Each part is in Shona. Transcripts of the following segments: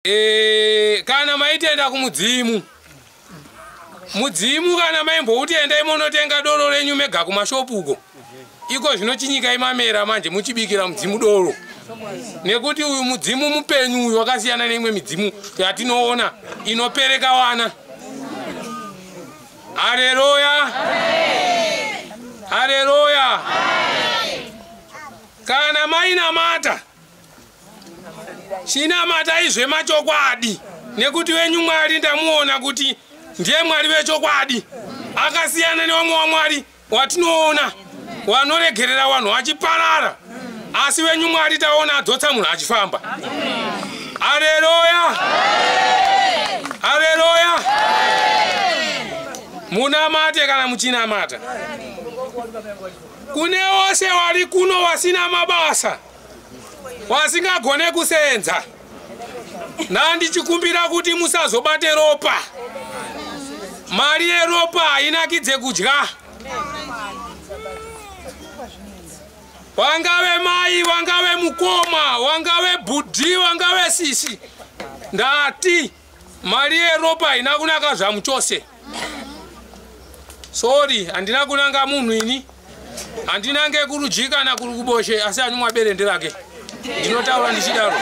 Kana maitenda kumudzimu, mudzimu kana maimbouti endai munotenga doro renyu mega kumashopu uko, iko zvino chinyika imamera manje muchibikira mudzimu doro, nekuti uyu mudzimu mupenyu uyu wakasiyana neimwe midzimu yatinoona inopereka wana. Haleluya, haleluya. Kana mainamata, chinamatai zvemachokwadi, nekuti wenyu Mwari ndamuona kuti ndiye Mwari vechokwadi, akasiyana nevamwe waMwari watinoona wanoregerera vanhu vachiparara, asi wenyu Mwari taona adzotsa munhu achifamba. Haleluya, haleluya. Munamate kana muchinamata. Kune wose wari kuno wasina mabasa, wasingagone kusenza, ndandichikumbira kuti musazobate ropa. Mari yeropa hainakidze kudya. Wangave mai, wangave mukoma, wangave bhudhi, wangave sisi, ndati mari yeropa haina kunaka zvamuchose. Sorry, handina kunanga munhu ini, handinange kurudyi kana kuri kuboshe, asi ani mwaberende rake ndinotaura ndichidaro.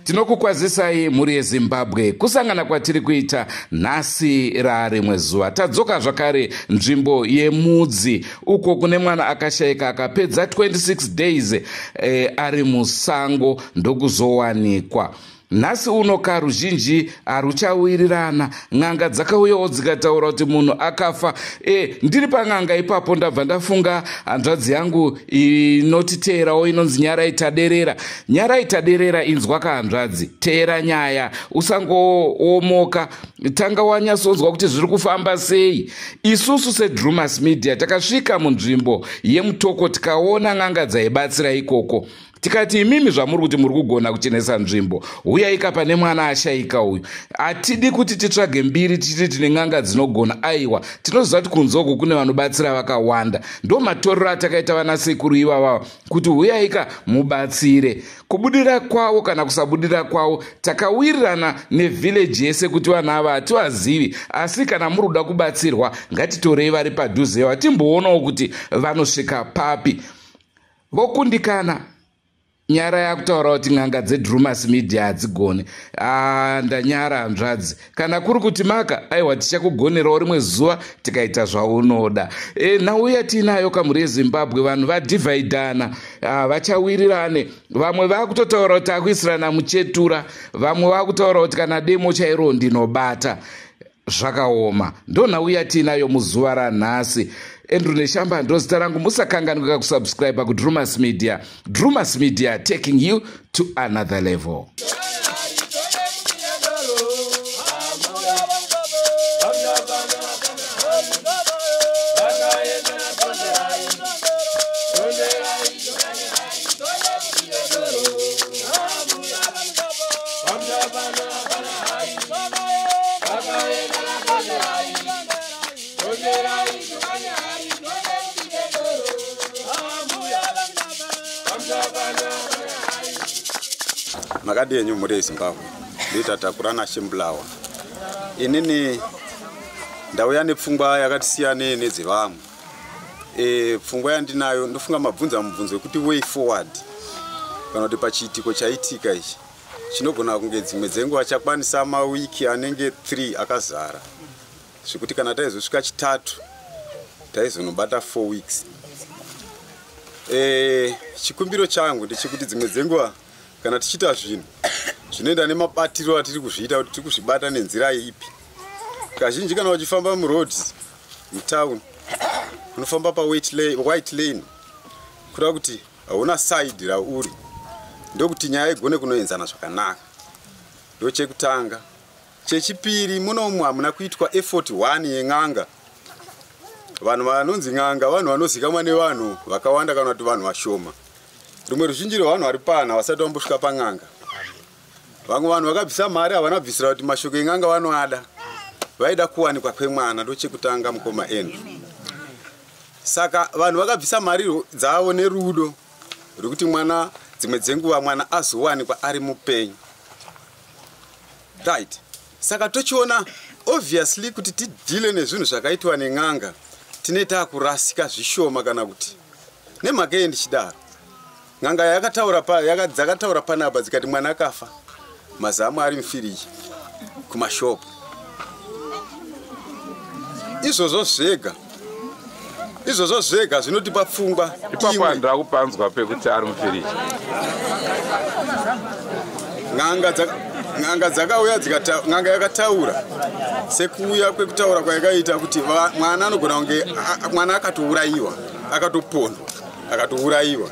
Tinokukwazisai mhuri yeZimbabwe, kusangana kwatiri kuita nhasi rarimwe zuva. Tadzoka zvakare nzvimbo yeMudzi, uko kune mwana akashayika akapedza 26 days ari musango ndokuzowanikwa. Nhasi uno karuzhinji haruchawirirana. N'anga dzakauyawo dzikataura kuti munhu akafa. Ndiri pan'anga ipapo ndabva ndafunga hanzvadzi yangu inotiteerawo inonzi Nyarai Taderera. Nyarai Taderera, inzwa kahanzvadzi, teera nyaya, usangoomoka, tanga wanyatsonzwa kuti zviri kufamba sei. Isusu seDrumas Media takasvika munzvimbo yeMutoko tikaona n'anga dzaibatsira ikoko. Tikati imimi zvamuri kuti muri kugona kuchenesa nzvimbo, huyaika pane mwana ashayika uyu. Hatidi kuti titsvage mbiri tichiti tine n'anga dzinogona, aiwa, tinoziva kuti kunze uku kune vanobatsira vakawanda. Ndo matorero atakaita vanasekuru ivavava kuti huyaika mubatsire. Kubudira kwavo kana kusabudira kwavo, takawirirana nevhileji yese kuti vanhu ava hativazivi, asi kana muri kuda kubatsirwa ngatitorei vari padhuze, vatimboonawo kuti vanosvika papi. Vokundikana. Nyara yakutaura kuti n'anga dzeDrumas Media hadzigoni. Ndanyara hanzvadzi. Kana kuri kuti maka, aiwa, tichakugonerawo rimwe zuva tikaita zvaunoda. Nhau yatiinayo kamhuri yeZimbabwe, vanhu vadhivhaidhana, vachawirirane. Vamwe vakutotaura kuti takuisirana muchetura, vamwe vakutaura kuti kana demo chairo ndinobata. Zvakaoma. Ndo nhau yatiinayo muzuva ranhasi. Andrew Neshamba ndo zita rangu. Musakanganwika kusubscribe kuDrumas Media. Drumas Media, taking you to another level. Makadi enyu mhuri yeZimbabwe? Ndoita Takurana Shembulawa. Inini ndauya nepfungwa yakati siyanei nedzevamwe. Pfungwa yandinayo, ndofunga mabvunza mubvunzo wekuti way forward, kana kuti pachiitiko chaitika ichi chinogona kunge dzimwe dzenguva chakwanisa mawiki anenge 3 akazara, zvekuti kana taizosvika chitatu taizonobata 4 weeks. Chikumbiro changu ndechekuti dzimwe dzenguva kana tichiita zvinhu zvinoenda nemabatiro atiri kuzviita, kuti tiri kuzvibata nenzira ipi. Kazhinji kana uchifamba muroads mutauni. Unofamba pawhite lane, kureva kuti hauna side rauri, ndokuti nyaya igone kunoenzana zvakanaka. Ndochekutanga. Chechipiri, munomu hamuna kuitwa effort 1 yen'anga. Vanhu vanonzi n'anga vanhu vanozikamwa nevanhu vakawanda kana kuti vanhu vashoma. Rumwe ruzhinji rwevanhu vari pana vasati vambosvika pan'anga. Vamwe vanhu vakabvisa mari havana kubvisira kuti mashoko en'anga vanoada, vaida kuwanikwa kwemwana. Ndochekutanga, mukoma Andrew. Saka vanhu vakabvisa mari dzavo nerudo rwekuti mwana, dzimwe dzenguva mwana azowanikwa ari mupenyu, right? Saka tochiona obviously kuti tideale nezvinhu zvakaitwa nen'anga, tine taakurasika zvishoma. Kana kuti nemhaka yei ndichidaro? N'anga yakataura, dzakataura panapa dzikati mwana akafa, mazamu ari mufiriji kumashopu. Izvozvo zvega, izvozvo zvega zvinotipa pfungwa. Ipapo Imwe. Handira kupanzwa pekuti ari mufiriji. N'anga dzakauya n'anga yakataura sekuuya kwekutaura kwayakaita kuti mwana anogona kunge mwana akatourayiwa, akatopondwa, akatourayiwa,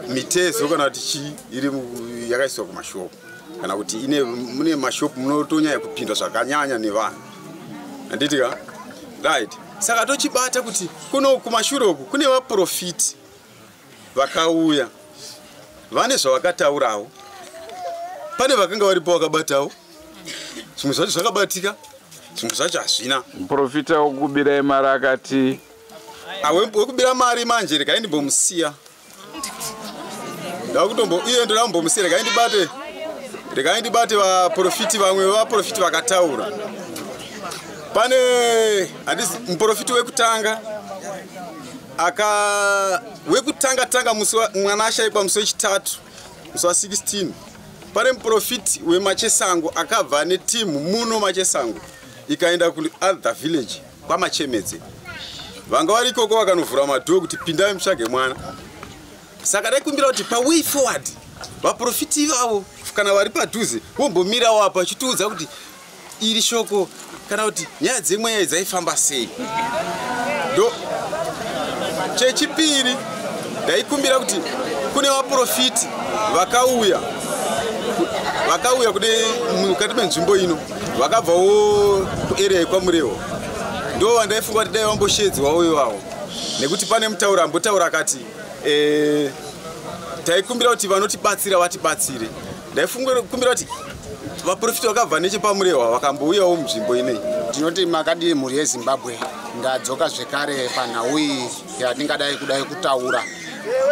mitezo kana kuti chii iri yakaiswa kumashopu, kana kuti ine mune mashopu munotonyanya kupindwa zvakanyanya nevanhu, handiti ka? Right, saka tochibata kuti kuno kumashure uku kune vaprofiti vakauya, vane zvavakataurawo. Pane vakanga varipo vakabatawo zvimwe zvacho zvakabatika, zvimwe zvacho hazvina. Muprofita wekubirai mari akati Ah, wekubira mari manje regai ndimbomusiya. Ndakutombo iye, ndoda kumbomusiya. Regai ndibate vaprofiti, vamwe vevaprofiti vakataura. Pane, handisi muprofiti wekutanga aka wekutanga tanga musi mwana ashayikwa musi wechitatu, musi wa16, pane muprofiti wemachesango akabva netimu muno Machesango, ikaenda kuother village kwaMachemedze. Vanga vari ikoko vakanovhura madoor kuti pindai mutsvage mwana. Saka daikumbira kuti paway forward vaprofiti ivavo kana vari padhuze vombomirawo apa vachitiudza kuti iri shoko kana kuti nyaya dzemweya dzaifamba sei. Ndo chechipiri, ndaikumbira kuti kune vaprofiti vakauya kune mukati menzvimbo ino, vakabvawo kuarea yekwaMurewo. Ndo vandaifunga kuti dai vamboshedzwawo ivavo, nekuti pane mutauro ambotaura akati taikumbira kuti vanotibatsira vatibatsire. Ndaikumbira kuti vaprofiti vakabva nechepaMurehwa vakambouyawo munzvimbo inei. Ndinoti makadii, mhuri yeZimbabwe? Ndadzoka zvekare panhau iyi yatingadai kudai kutaura.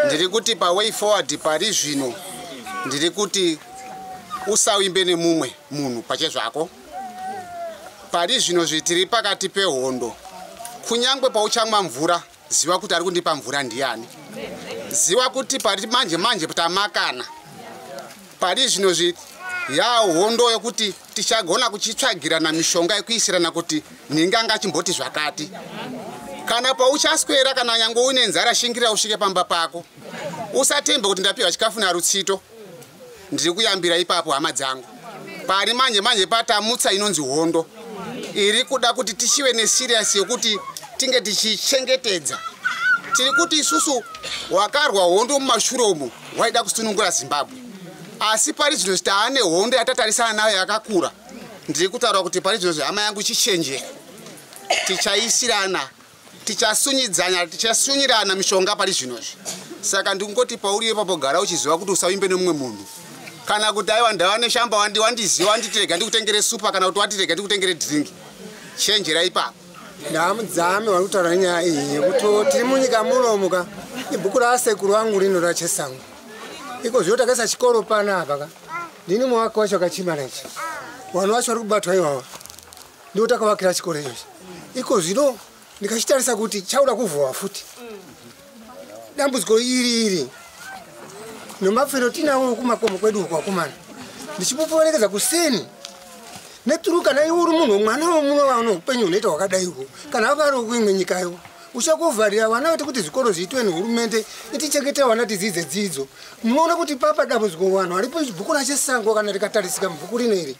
Ndiri kuti paway forward pari zvino, ndiri kuti usavimbe nemumwe munhu pachezvako. Pari zvino zvitiri pakati pehondo. Kunyange pauchamwa mvura, ziva kuti ari kundipa mvura ndiani. Ziva kuti pari manje manje tamakana. Pari zvino zvi yahondo yekuti tichagona kuchitsvagirana mishonga yekuisirana kuti nhingi anga achimboti zvakati. Kana pauchaswera, kana nyange uine nzara, shingirira usvike pamba pako. Usatembe kuti ndapiwa chikafu naRutsito. Ndiri kuyambira ipapo, hama dzangu. Pari manje manje patamutsa inonzi hondo iri kuda kuti tichive neserious yekuti tinge tichichengetedza. Tiri kuti isusu wakarwa hondo mumashure umu waida kusunungura Zimbabwe, asi pari zvino taane hondo yatatarisana nayo yakakura. Ndiri kutaura kuti pari zvino, hama yangu, chichenjera. Tichaisirana, tichasunyidzana, tichasunyirana mishonga pari zvinozvi. Saka ndikungoti pauri ipapo, gara uchiziva kuti usavimbe nemumwe munhu, kana kuti aiwa, ndava neshamba, wandiziva, wanditi rega ndikutengere supa, kana kuti wati rega ndikutengere drink. Chenjera ipapo. Ndamudzame vari kutaura nenyaya iyi yekuti tiri munyika munomuka. Ibhuku rasekuru vangu rino raChesango. Iko zvino takaisa chikoro panapa ka, ndini muvaki wacho akachimana ichi. Vanhu vacho vari kubatwa ivava ndo takavakira chikoro ichochi. Iko zvino ndikachitarisa kuti chauda kuvhuwa futi. Dambudziko iri iri nomapfero tinawo kumakomo kwedu uko, akomana. Ndichipoporekedza kuseni neturu, kana iwe uri munhu, mwana wemuno ano upenyu hunoita hwakadaiwo, kana vari kuimwe nyikayo, uchakovharira vana vati kuti zvikoro zviitwe nehurumende itichengete vana tidzidze dzidzo. Munoona kuti papa dambudziko, vanhu varipo. Bhuku raChesango kana rikatarisika mubhuku rino iri,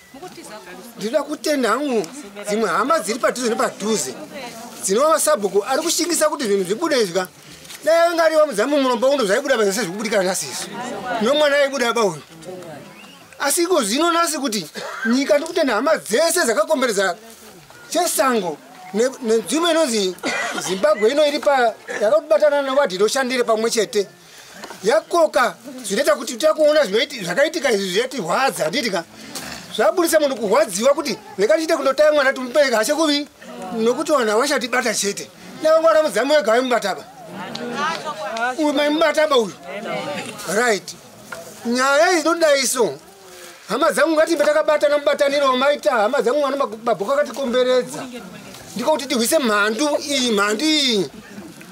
ndinoda kutenda hangu dzimwe hama dziri padhuze nepadhuze. Dzinova masabhuku ari kushingisa kuti zvinhu zvibude izvika. Dai anga ari wamudzimu murombo uno zvaibuda zvese zvikubudika nhasi izvi. Nomwana aibuda ba uyu. Asi iko zvino nhasi kuti nyika ndikutenda hama dzese dzakakomberedza chesango nenzvimbo inonzi Zimbabwe ino iri pa yakabatana newadhi inoshandire pamwe chete. Yakoka zvinoita kuti takuona zvakaitika izvi zvatirwadza handitika. Zvabudisa munhu kurwadziwa kuti rega tiite kundotaya mwana timupereka hashe kuvi nokuti vanhu havachatibata chete. Navangwara mudzimu wega vaimubataba. Uyu maimubataba uyu. Right. Nyaya inodai so. Hama dzangu ngatimbe takabatana mubataniro wamaita hama dzangu vana mabhuku akatikomberedza. Ndiko kuti tihwise mhandu iyi mhandu iyi.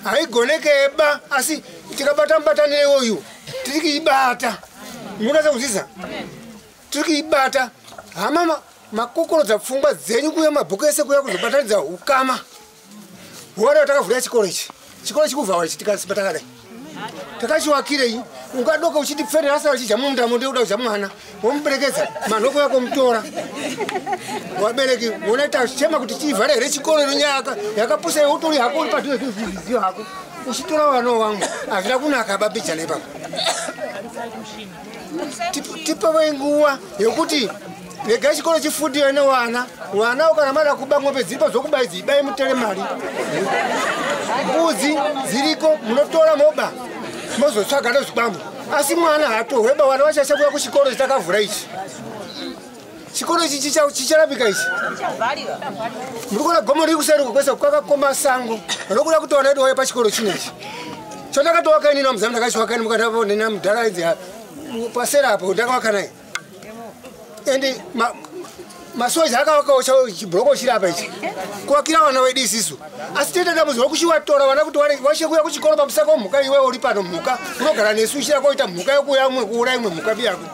Haigonekeba asi tikabata mubataniro iwoyu tiri kuibata. Munonatsa kuzvisa? Tiri kuibata. Hama makokorodza pfungwa dzenyu kuuya mabhuku ese kuuya kuzobatanidza ukama. Huona takavhura chikoro ichi. Chikoro chikuvhawa ichi tikasimba takadai. Takachiwakirei ungadoka uchitipferera asara uchidya mumunda munde kuda kudya mwana womuperekedza manhoko yako mutora. Wabereki unoita chema kuti chivhare here chikoro ino yakapusa iwe utori hako uri padhuze zviziyo hako uchitora vana wangu hazvina kunaka babijana ipapo. Tipevei nguva yekuti rega chikoro chifundiwe nevana. Vana kana mada kuba ng'ombe dziripo dzokuba idzi ibai mutere mari. Mbudzi dziriko munotora moba mozotsvaga nezvikwambo. Asi mwana haatohweba vana vachasha kuuya kuchikoro chitakavhura ichi. Chikoro ichi chicharapika ichi. Muri kuona gomo riri kuseri kwese kwakakoma sango. Rokuda kuti vana vedu vauye pachikoro chinechi. Chandakatowaka inini muzamu ndakachiwaka ini mukandavonena mudhara idzi pasera apo ndakawaka naye. Ende masoja akawakawo chibhuroko chiri apa ichi kuwakira vana vedu isisu. Asi toita dambudziko rekuchivatora vana kuti vashe kuuya kuchikoro pamusaka wemhuka iwe uri pano mhuka unogara nesu ichida koita mhuka yekuuya umwe kuuraya imwe mhuka biyako.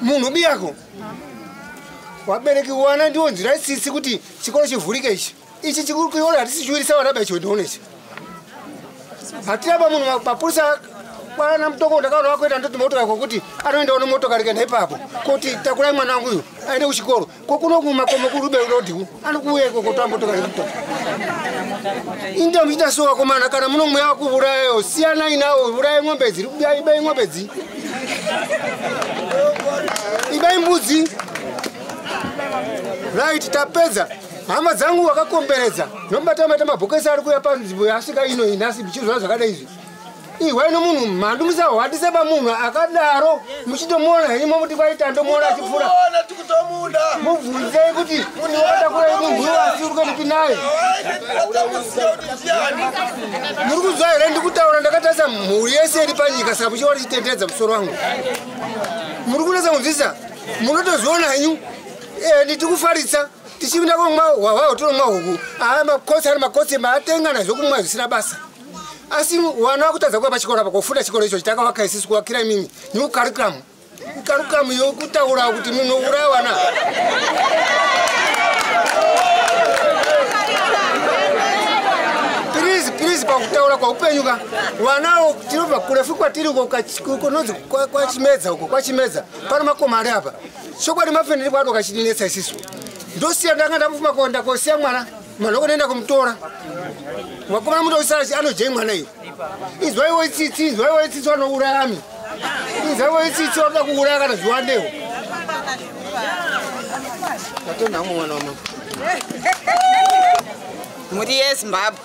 Munhu biyako. Vabereki vana ndiwo nzira itsitsi kuti chikoro chivhurike ichi. Ichi chikoro hatisi chiwirisa vana ba ichi ndione ichi. Hatiramba munhu mapurisa kwana mutoko ndakaona wakuenda ndoti motokari kokuti anoendawo nemotokari kuenda ipapo kuti takurai mwana wangu uyu aende kuchikoro kokuno kumakomo kurube rodhi anokuuya ikoko toa motokari kuto inda muchita so vakomana kana muno mweya wakuurayayo siyanai nawo urai ng'ombe dziri ibai ng'ombe dzi ibai mbudzi. Right, tapedza. Hama dzangu wakakomberedza nomubata maita mabhokesi ari kuuya panzvimbo yasvika ino inhasi muchizwa zvakadai izvi. Ihwai nomunhu mhandu musahwatise pamunhu akadaro muchitomuona henyu momuti kwaita ndomuona achipfuura. Mubvunzei kuti munhu wakatakura munhu asi uri kuendepi naye. Muri kunzwa here ndikutaura ndakatarisa mhuri yese iri panyika saka muchiona chitenderedza musoro wangu. Muri kunatsa kunzwisisa? Munotozviona henyu. Nditikufaritsa tichivinda kumwa hwahwa tonomwa huku. Aya makotsi ari makotsi maatenga nazvo kumwa zvisina basa. Asi vana vakutadza kuva pachikoro apa kofunda chikoro icho chitakavaka isusu kuvakira imimi new curriculum. Curriculum yokutaura kuti munhu uraya vana. Please, please pakutaura kwaupenyu ka. Vanawo tinobva kurefu kwatiri uko kunonzi kwachimedza uko kwachimedza. Pano makomo ari apa. Chokwadi mafeneri kwado kachidinetsa isisu. Ndosiya ndanga ndamufuma kuenda kosiya mwana. Mwana kunoenda kumutora. Vakomana mundousara anojei mwana iyo. Izwaiwo itsitsi, izwaiwo itsitsi vanouraya mi. Izwaiwo itsitsi vanoda kuuraya kana zviwandewo. Ndatonda hangu mwana wamama. Mhuri yeZimbabwe,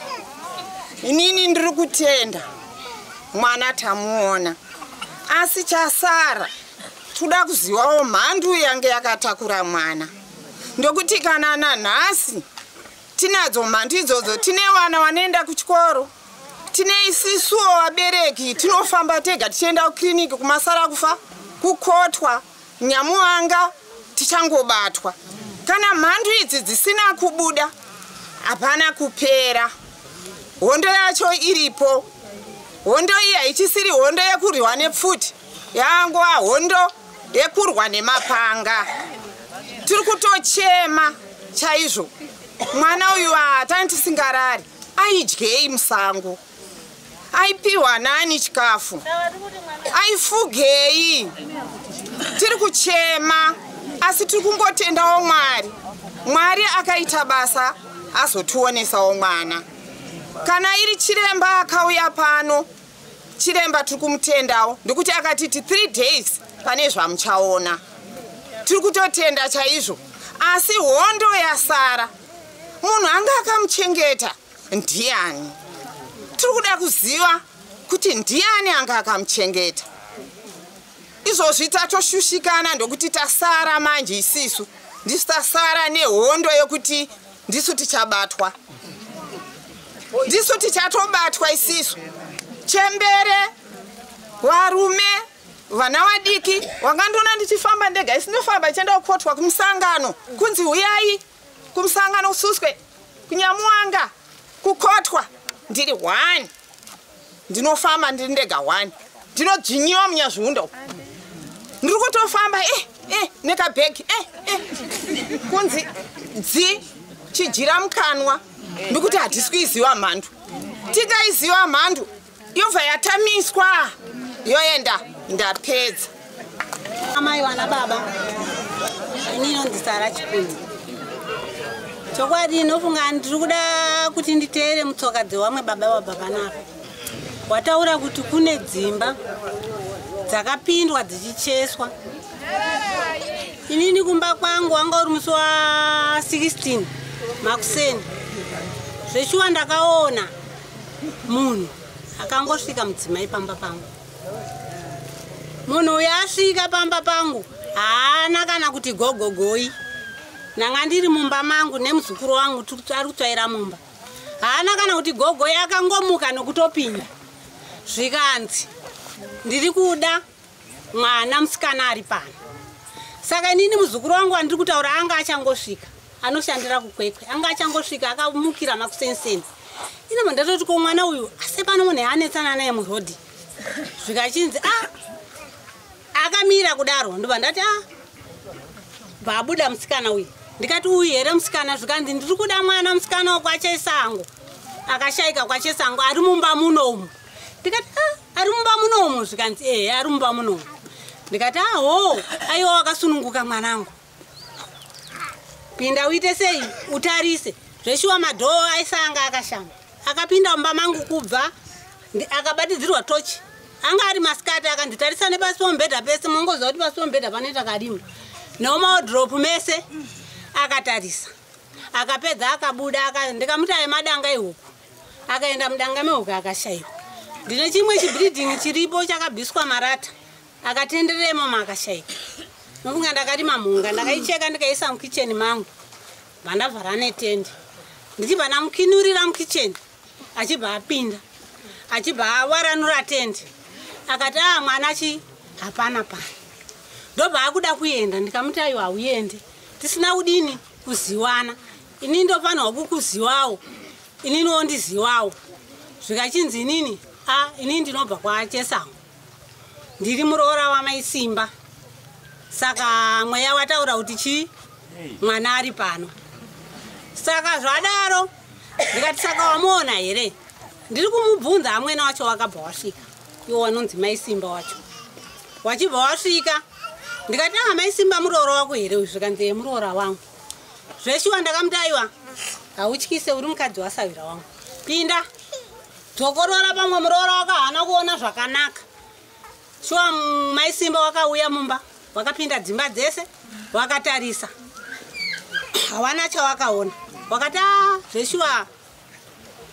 inini ndiri kutenda mwana tamuona, asi chasara toda kuzivawo mhandu yange yakatakura mwana, ndokuti kana nanhasi tinadzo mhandu idzodzo. Tine vana vanoenda kuchikoro, tine isisuwo vabereki tinofamba tega tichienda kukiriniki kumasara kufa kukotwa nyamuwanga tichangobatwa. Kana mhandu idzi dzisina kubuda hapana kupera. Hondo yacho iripo. Hondo iyi haichisiri hondo yekurwa nepfuti, yangova hondo yekurwa nemapanga. Tiri kutochema chaizvo. Mwana uyu hatani tisingarari, aidyei musango, aipiwa nani chikafu, aifugei. Tiri kuchema, asi tiri kungotendawo Mwari. Mwari akaita basa Azotionesawo mwana. Kana iri chiremba akauya pano, chiremba tiri kumutendawo ndikuti akatiti 3 days pane zvamuchaona. Tiri kutotenda chaizvo, asi hondo yasara, munhu anga akamuchengeta ndiani? Tiri kuda kuziva kuti ndiani anga akamuchengeta. Izvozvi tatoshushikana ndokuti tasara manje isisu, ndisu tasara nehondo yekuti ndisu tichabatwa, ndisu tichatobatwa isisu, chembere, varume, vana vadiki. Wakandiona ndichifamba ndega, isindofamba ichienda kukotwa kumusangano, kunzi uyai kumusangano ususwe kunyamuwanga kukotwa. Ndiri 1, ndinofamba ndiri ndega 1, ndinodzvinyiwa munyazviunda. Ndiri kutofamba nekabhegi kunzi dzi chijira mukanwa, ndikuti hatisi kuiziva mhandu. Tikaiziva mhandu yobva yatamiswa yoenda. Ndapedza. Amai, wana baba, ini inonzi Sara Chikunzi. Chokwadi inofunga ndiri kuda kuti nditeere mutsoka dzewamwe baba wabva panapa. Wataura kuti kune dzimba dzakapindwa dzichicheswa. Inini kumba kwangu wanga uri musi wa16 makuseni. Zveshuwa ndakaona munhu akangosvika mudzimai pamba pangu. Munhu uyu asvika pamba pangu haana kana kuti gogogoi. Ndanga ndiri mumba mangu nemuzukuru wangu ari kutsvaira mumba. Haana kana kuti gogoi, akangomuka nokutopinda. Zvikanzi ndiri kuda mwana musikana ari pano. Saka inini muzukuru wangu wandiri kutaura anga achangosvika, anoshandira kuKwekwe, anga achangosvika, akamukira makusenseni. Ino ndatoti ko mwana uyu ase pano munhu anetsana naye murodhi. Zvikachinzi a akamira kudaro, ndobva ndati a bvabuda musikana uyu. Ndikati uyu here musikana? Zvikanzi ndiri kuda mwana musikana wekwachesango akashayika kwachesango ari mumba munomu. Ndikati a ari mumba munomu? Zvikanzi ehe, ari mumba munomu. Ndikati aho, aiwa, wakasununguka mwanangu, pinda uite sei utarise. Zveshuwa madhoo aisanga akashama. Akapinda mumba mangu kubva akabatidzirwa tochi. Anga ari masikati. Akanditarisa nepasi pomubhedha pese. Mongoziva kuti pasi pomubhedha panoita kadima nemaodhiropu mese. Akatarisa, akapedza, akabuda. Ndikamuti aye madanga ehuku. Akaenda mudanga mehuku, akashayiwa. Ndine chimwe chibhiridhingi chiripo chakabviswa marata, akatenderemo makashayika. Nofunga ndakarima mhunga, ndakaicheka, ndikaisa mukicheni mangu, bva netende, ndichibva ndamukinurira mukicheni. Achibva apinda, achibva awaranura tende, akati a mwana chi hapana pano. Ndobva akuda kuenda. Ndikamuti aiwa, hauende tisina kudini kuziwana. Inini ndofanirwa kukuziwawo, inini wondiziwawo. Zvikachinzi inini a inini ndinobva kwachesango, ndiri muroora wamaisimba. Saka mweya wataura kuti chii, mwana ari pano. Saka zvadaro ndikati saka wamuona here? Ndiri kumubvunza, amwene wacho wakabva wasvika, iwo wanonzi maisimba wacho wachibva wasvika. Ndikati aa, maisimba, muroora wako here uyu? Zvikanzi ye, muroora wangu. Zveshuwa ndakamuti aiwa, hautyise, uri mukadzi wasawira wangu, pinda dzokorora, pamwe muroora wako haana kuona zvakanaka. Shuwa maisimba wakauya mumba, wakapinda dzimba dzese, wakatarisa, hawana chawakaona. Wakati a zveshuwa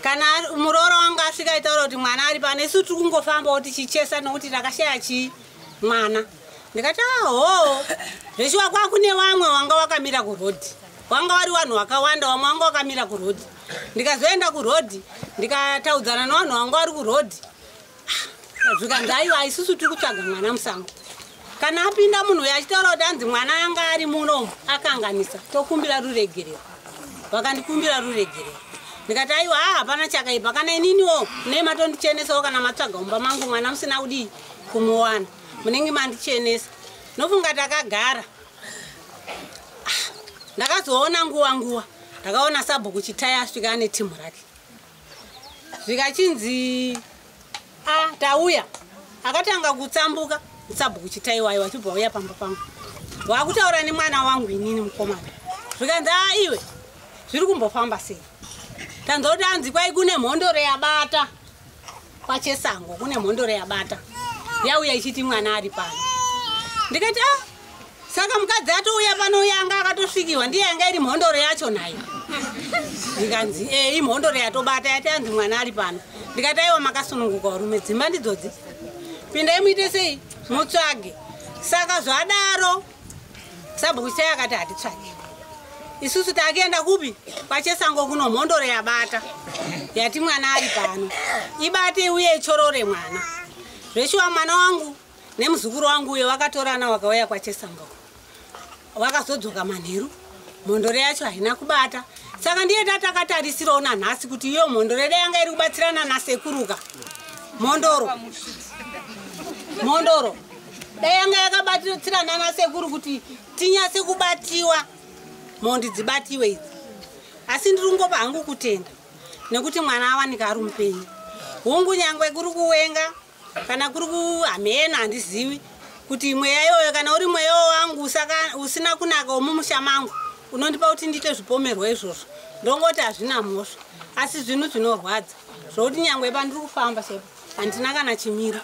kana muroora wangu asvika aitaura kuti mwana ari pano, isu tiri kungofambawo tichichesa nokuti takashaya chii, mwana. Ndikati aho, zveshuwa kwakune vamwe wanga wakamira kurodhi, wanga wari vanhu vakawanda, vamwe wanga wakamira kurodhi. Ndikazoenda kurodhi, ndikataudzana nevanhu vanga vari kurodhi. Zvikanzi aiwa, isusu tiri kutsvaga mwana musango. Kana apinda munhu uyo achitaura kuti anzi mwana anga ari munomu, akanganisa, tokumbira ruregerero. Vakandikumbira ruregerero. Ndikati aiwa, ha, hapana chakaipa. Kana ininiwo ne matondichenesawo, kana matsvaga mumba mangu mwana musina kudii kumuwana, munenge mandichenesa. Nofunga takagara. Ndakazoona nguva nguva ndakaona sabhuku Chitaya asvika ane timu rake. Zvikachinzi a tauya. Akatanga kutsambuka sabhuku Chitaiwayo, achibva uya pamba pangu, wakutaura nemwana wangu inini mukomana. Zvikanzi a iwe, zviri kumbofamba sei? Tanzwa kuti anzi kwai kune mhondoro yabata kwaChesango, kune mhondoro yabata yauya ichiti mwana ari pano. Ndikati ah, saka mukadzi atouya pano uya anga akatosvikiwa ndiye yanga iri mhondoro yacho nayo. Ndikanzi e imhondoro yatobata yati anzi mwana ari pano. Ndikati aiwa makasununguka varume, dzimba ndidzodzi, pindai muite sei mutsvage. Saka zvadaro sabhuku chai akati hatitsvage, isusu takuenda kupi kwaChesango kuno mhondoro yabata yati mwana ari pano, ibate uye ichorore mwana. Zveshuwa mwana wangu nemuzukuru wangu uyo vakatorana vakauya kwaChesango, vakazodzoka manheru, mhondoro yacho haina kubata. Saka ndiye tatakatarisirawo nanhasi kuti iyo mhondoro yedu yanga iri kubatsirana nasekuruka mhondoro mhondoro dai yanga yakabatsirana nasekuru kuti tinyatse kubatiwa, mhondi dzibatiwe idzi. Asi ndiri kungopa hangu kutenda nekuti mwana awanika ari mupenyu. Hungu nyangwe kuri kuwenga kana kuri kuhamena handizivi kuti mweya iyoyo kana uri mweya wangu usina kunaka womumusha mangu unondipa kuti ndiite zvipomerwa izvozvo, ndongoti hazvina mhosva. Asi zvinhu zvinorwadza zvokuti nyangwe pandiri kufamba chaipo handina kana chimiro,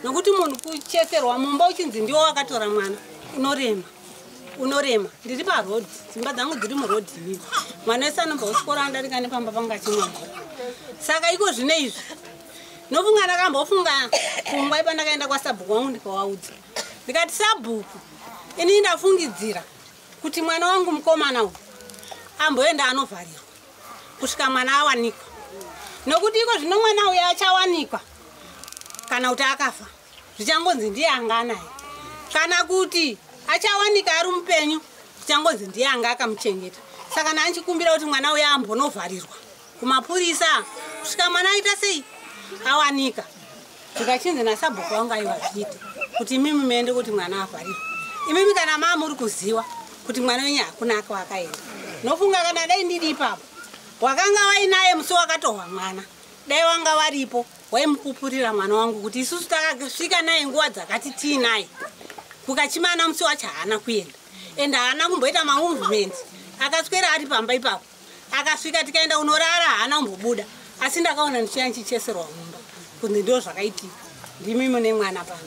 nokuti munhu kucheserwa mumba uchinzi ndiwo wakatora mwana unorema, unorema. Ndiri parodhi, dzimba dzangu dziri murodhi inini, mwana wese anobva kuchikoro andarika nepamba panga achimwa mvura. Saka iko zvino izvi nofunga ndakambofunga pfungwa ipa, ndakaenda kwasabhuku wangu ndikawaudza, ndikati sabhuku, inini ndafungidzira kuti mwana wangu mukomana uyu amboenda anovharirwa kusvika mwana awanikwa, nokuti iko zvino mwana uyu achawanikwa kana kuti akafa zvichangonzi ndiye anga anaye, kana kuti achawanika ari mupenyu zvichangonzi ndiye anga akamuchengeta. Saka ndanchikumbira kuti mwana uyu ambonovharirwa kumapurisa kusvika mwana aita sei awanika. Zvikachinzi nasabhuku wangu aiwa zviite kuti imimi muende kuti mwana avharirwe, imimi kana maa muri kuziva kuti mwana wenyu hakuna wakaenda. Nofunga kana dai ndiri ipapo wakanga wainaye musi wakatohwa mwana, dai wanga waripo waimupupurira mwana wangu kuti isusu takasvika naye nguva dzakati tiinaye kukachimana musi wacho haana kuenda, ende haana kumboita mamovement, akaswera ari pamba ipapo. Akasvika tikaenda unorara haana kumbobuda, asi ndakaona ndichiya ndichicheserwa mumba kunzi ndo zvakaitika, ndimi mune mwana pano.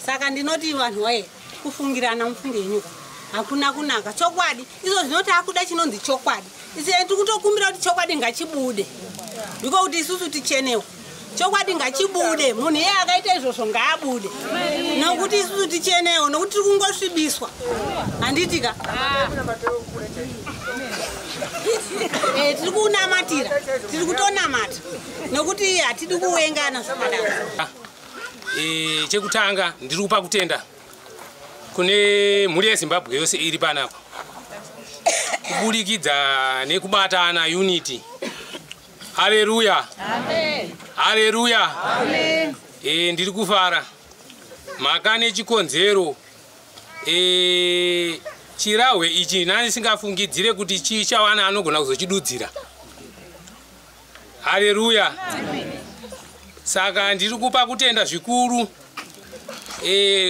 Saka ndinoti vanhu waye kufungirana mufunge yenyuka hakuna kunaka. Chokwadi izvo zvinoti akuda chinonzi chokwadi, isi tiri kutokumbira kuti chokwadi ngachibude, ndiko kuti isusu tichenewo. Chokwadi ngachibude, munhu iye akaita izvozvo ngaabude, nokuti isusu tichenewo, nokuti tiri kungosvibiswa, handitika? Tiri kunamatira, tiri kutonamata nokuti hatidi kuwengana zvakadaro. Chekutanga ndiri kupa kutenda kune mhuri yeZimbabwe yose iri panapa kuburikidza nekubatana unity. Haleluya, haleluya. Ndiri kufara mhaka nechikonzero chirahwe ichi nanisingafungidzire kuti chichawana anogona kuzochidudzira. Haleluya. Saka ndiri kupa kutenda zvikuru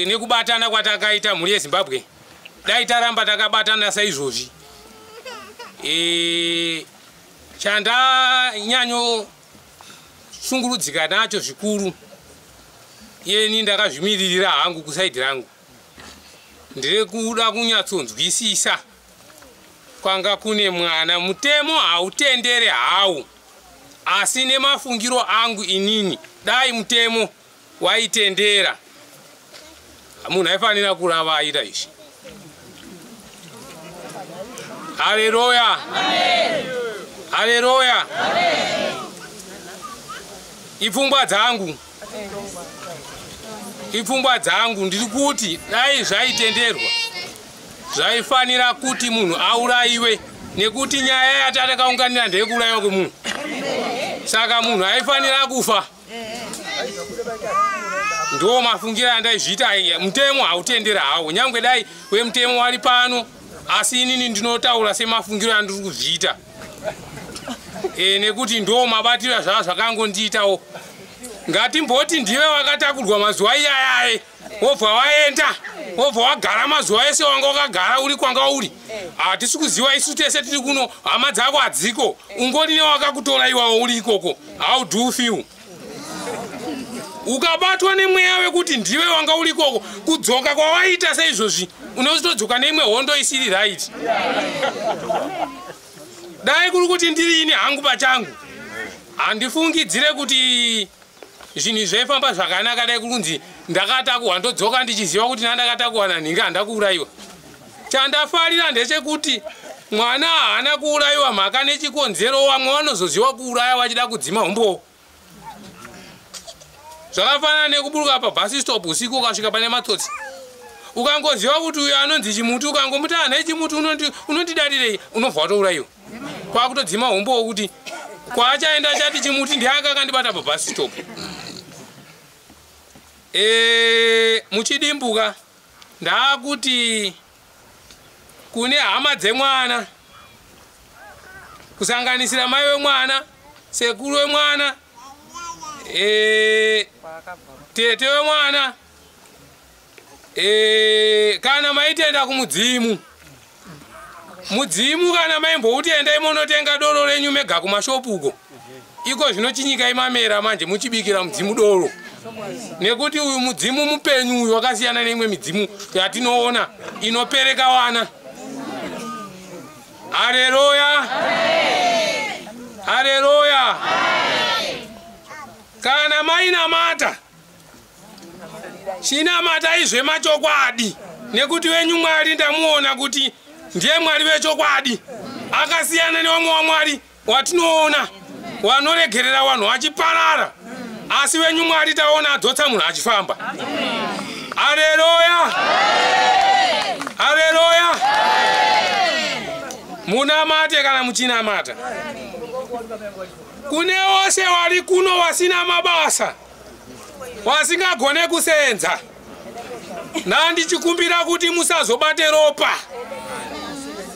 nekubatana kwatakaita mhuri yeZimbabwe. Dai taramba takabatana saizvozvi. Chandanyanyoshungurudzika nacho zvikuru, yeni ndakazvimiririra hangu kusaidhi rangu, ndiri kuda kunyatsonzwisisa kwanga kune mwana. Mutemo hautendere hawo, asi nemafungiro angu inini dai mutemo waitendera munhu aifanira kurava aita izvi. Haleluya, haleluya. Ipfungwa dzangu, ipfungwa dzangu, ndiri kuti dai zvaitenderwa zvaifanira kuti munhu aurayiwe, nekuti nyaya yatakaunganira ndeyekuurayiwa kwemunhu. Saka munhu aifanira kufa. Ndo mafungiro andaizviita. Mutemo hautendera hawo, nyangwe dai wemutemo wari pano, asi inini ndinotaura semafungiro andiri kuzviita, nekuti ndo mabatiro azvava zvakangondiitawo. Ngatimboti ndiwe wakatakurwa mazuva iyayaye, wobva waenda Wobva wagara mazuva ese wanga wakagara uri kwanga uri. Hatisi kuziva isu tese tiri kuno, hama dzako hadziko. Ungori newakakutora iwawo uri ikoko. How do you feel? Ukabatwa nemweya wekuti ndiwe wanga uri ikoko, kudzoka kwawaita seizvozvi, unozotodzoka neimwe hondo isiri right. Dai kuri kuti ndiri ini hangu pachangu, handifungidzire kuti zvinhu zvaifamba zvakanaka. Dai kuri kunzi ndakatakuhwa ndodzoka ndichiziva kuti nandakatakuhwa nanhingi handakuurayiwa. Chandafarira ndechekuti mwana haana kuurayiwa mhaka nechikonzero vamwe vanozoziva kuuraya vachida kudzima umbowo. Zvakafanana nekuburuka pabhasi stop usiku ukasvika pane matsotsi, ukangoziva kuti uyo anonzi chimuti, ukangomuti hanai chimuti unondidarirei, unobva watourayiwa. Kwakutodzima umbowo kuti kwaachaenda chati chimuti ndianga akandibata pabhasi stop. Muchidimbuka ndaakuti kune hama dzemwana, kusanganisira mai wemwana, sekuru wemwana, tete wemwana, kana maitenda kumudzimu, mudzimu kana maimbouti endai munotenga doro renyu mega kumashopu uko, iko zvino chinyika imamera manje muchibikira mudzimu doro, nekuti uyu mudzimu mupenyu uyu wakasiyana neimwe midzimu yatinoona inopereka wana. Haleluya, haleluya. Kana mainamata, chinamatai zvemachokwadi, nekuti wenyu Mwari ndamuona kuti ndiye Mwari vechokwadi, akasiyana nevamwe waMwari watinoona wanoregerera vanhu vachiparara, asi wenyu Mwari taona adzotsa munhu achifamba. Haleluya, haleluya. Munamate kana muchinamata. Kune wose wari kuno wasina mabasa, wasingagone kusenza, ndandichikumbira kuti musazobate ropa.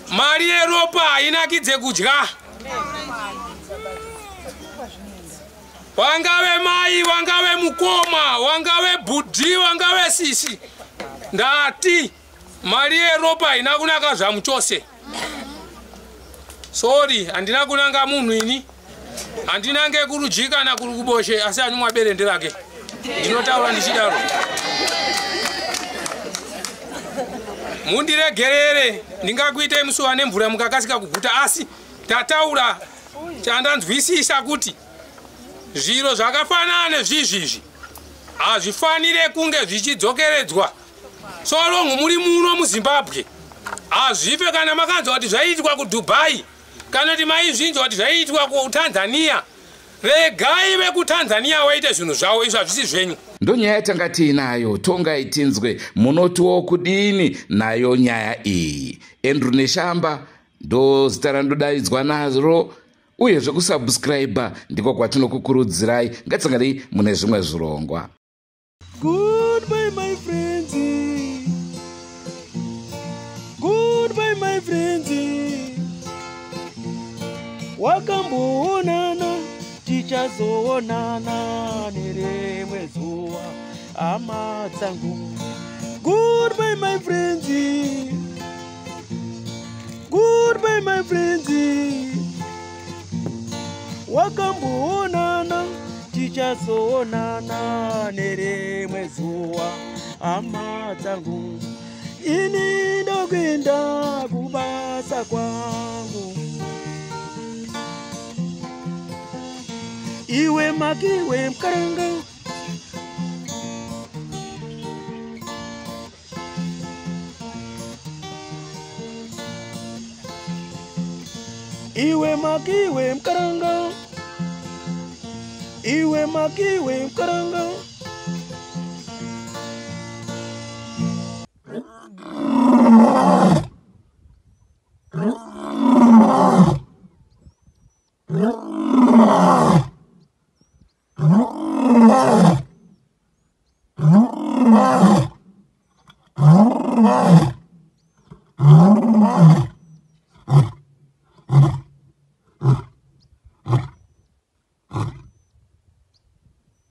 Mari yeropa hainakidze kudya. Wangave mai, wangave mukoma, wangave bhudhi, wangave sisi, ndati mari yeropa haina kunaka zvamuchose. Sorry, handina kunanga munhu ini, handinange kurudyi kana kuri kuboshe, asi anyumwa berende rake ndinotaura ndichidaro. Mundiregerere, ndingakuitei musuwa nemvura mukakasika kuguta, asi tataura chandanzwisisa kuti zviro zvakafanana nezvizvizvi hazvifanire kunge zvichidzokeredzwa. So long muri muno muZimbabwe, hazvife kana makanzwa kuti zvaiitwa kuDubai, kana kuti maizvinzwa kuti zvaiitwa kuTanzania, regai vekuTanzania waite zvinhu zvavo, izvo hazvisi zvenyu. Ndonyaya yatanga tiinayo. Tongai tinzwe munotiwo kudini nayo nyaya iyi. Andrew Neshamba ndo zita randodaidzwa naro, uyezve kusubscribe ndiko kwatinokukurudzirai. Ngatisanganei mune zvimwe zvirongwa. Goodbye, my friends. Goodbye, my friends. Wakamboonana, tichazoonana nerimwe zuva, hama dzangu. Goodbye, my friends. Goodbye, my friends. Wakamboonana, tichazoonana nerimwe zuva, hama dzangu. Ini ndokuenda kubasa kwangu. Iwe makiwe mkaranga. Iwe makiwe mkaranga. Iwe makiwe mkaranga.